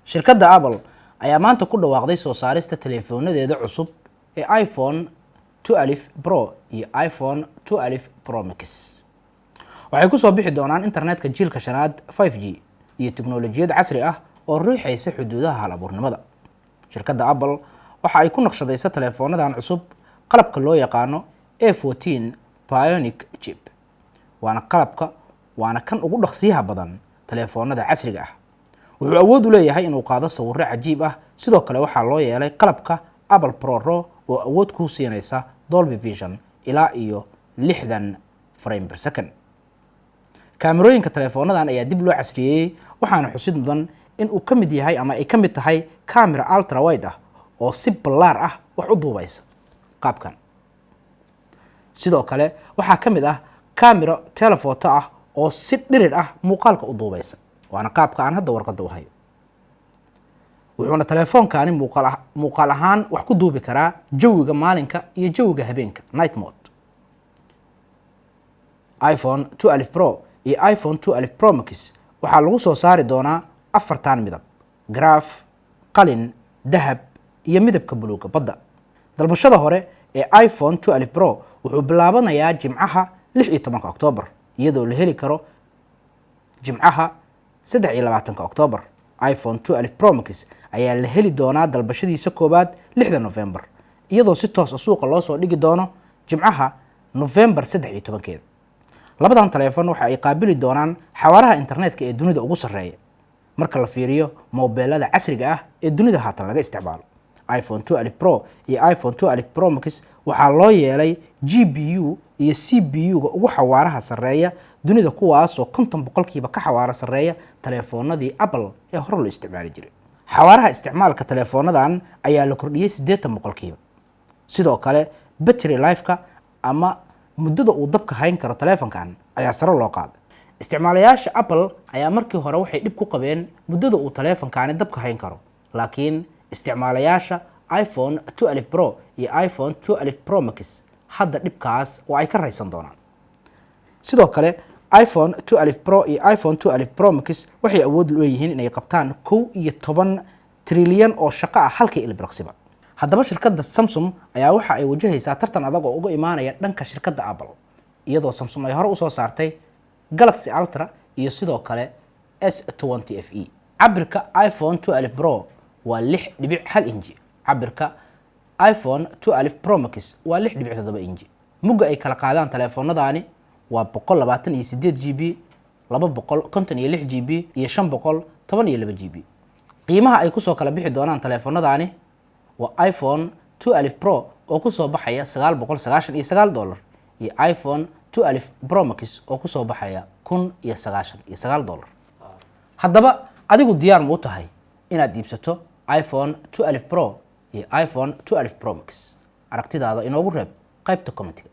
Shirkadda Apple ayaa maanta ku dhawaaqday soo saarista teleefoonadeeda cusub ee iPhone 12 Pro iyo iPhone 12 Pro Max. Waxay kusoo bixi doonaan internetka jiilka shanaad 5G iyo teknolojiyad casri ah oo riixaysa xuduudaha hal abuurnimada. Shirkadda Apple waxa ay ku naqshadaysa teleefoonadan cusub qalabka loo yaqaano A14 Bionic chip, waana qalabka waana kan ugu dhaqsiyaha badan teleefoonada casriga ah. Wuxuu awood u leeyahay inuu qaado sawirro cajiib ah. Sidoo kale waxaa loo yeelay qalabka Apple ProRAW oo awood kuu siinaysa Dolby Vision ilaa iyo 60 frame per second. Kaamirooyinka teleefoonadan ayaa dib loo casriyeeyey, waxaana xusid mudan in uu ka mid yahay ama ay ka mid tahay camera ultra wide ah oo si ballaar ah wax u duubaysa qaabkan. Sidoo kale waxaa ka mid ah camera telephoto ah oo si dhirir ah muuqaalka u duubaysa, waana qaabka aan hadda warqadda u hayo. Wuxuuna teleefoonkani muuqaal ahaan wax ku duubi karaa jawiga maalinka iyo jawiga habeenka, night mode. iPhone 12 Pro iyo iPhone 12 Pro Max waxaa lagu soo saari doonaa afartan midab: graphite, qalin, dahab iyo midabka buluuga badda. Dalbashada hore ee iPhone 12 Pro wuxuu bilaabanayaa Jimcaha 16-ka Oktoobar, iyadoo la heli karo Jimcaha 23-ka Oktoobar. iPhone 12 Pro Max ayaa la heli doonaa dalbashadiisa koowaad 6-da November, iyadoo si toos a suuqa loo soo dhigi doono Jimcaha November 13-keeda. Labadan taleefon waxa ay qaabili doonaan xawaaraha internetka ee dunida ugu sarreeya marka la fiiriyo moobeelada casriga ah ee dunida haatan laga isticmaalo. iPhone 12 Pro iyo iPhone 12 Pro Max waxaa loo yeelay GPU iyo CPU-ga ugu xawaaraha sarreeya dunida, kuwaasoo 50% ka xawaaro sarreeya taleefoonadii Apple ee hore loo isticmaali jiray. Xawaaraha isticmaalka taleefoonadan ayaa la kordhiyey 80%. Sidoo kale battery life-ka ama muddada uu dabka hayn karo taleefonkan ayaa sare loo qaaday. Isticmaalayaasha Apple ayaa markii hore waxay dhib ku qabeen muddada uu taleefonkaani dabka hayn karo, laakiin isticmaalayaasha iPhone 12 Pro iyo iPhone 12 Pro Max hadda dhibkaas waa ay ka raysan doonaan. Sidoo kale iPhone 12 Pro iyo iPhone 12 Pro Max waxay awood leeyihiin inay qabtaan 11 trilyan oo shaqo ah halkii ilbiriqsiba. Haddaba shirkadda Samsung ayaa waxa ay wajahaysaa tartan adag oo uga imaanaya dhanka shirkadda Apple, iyadoo Samsung ay hore usoo saartay Galaxy Ultra iyo sidoo kale S20 FE. Cabirka iPhone 12 Pro waa 6.1 inji, cabirka iPhone 12 Pro Max waa 6.7 inji. Mugga ay kala qaadaan taleefoonadaani waa 128 GB, 256 GB iyo 512 GB. Qiimaha ay kusoo kala bixi doonaan taleefoonadaani waa iPhone 12 Pro oo kusoo baxaya $999 iyo iPhone 12 Pro Max oo kusoo baxaya $1099. Haddaba adigu diyaar ma u tahay inaad iibsato iPhone 12 Pro iyo iPhone 12 Pro Max? Aragtidaada inoogu reeb qaybta commentiga.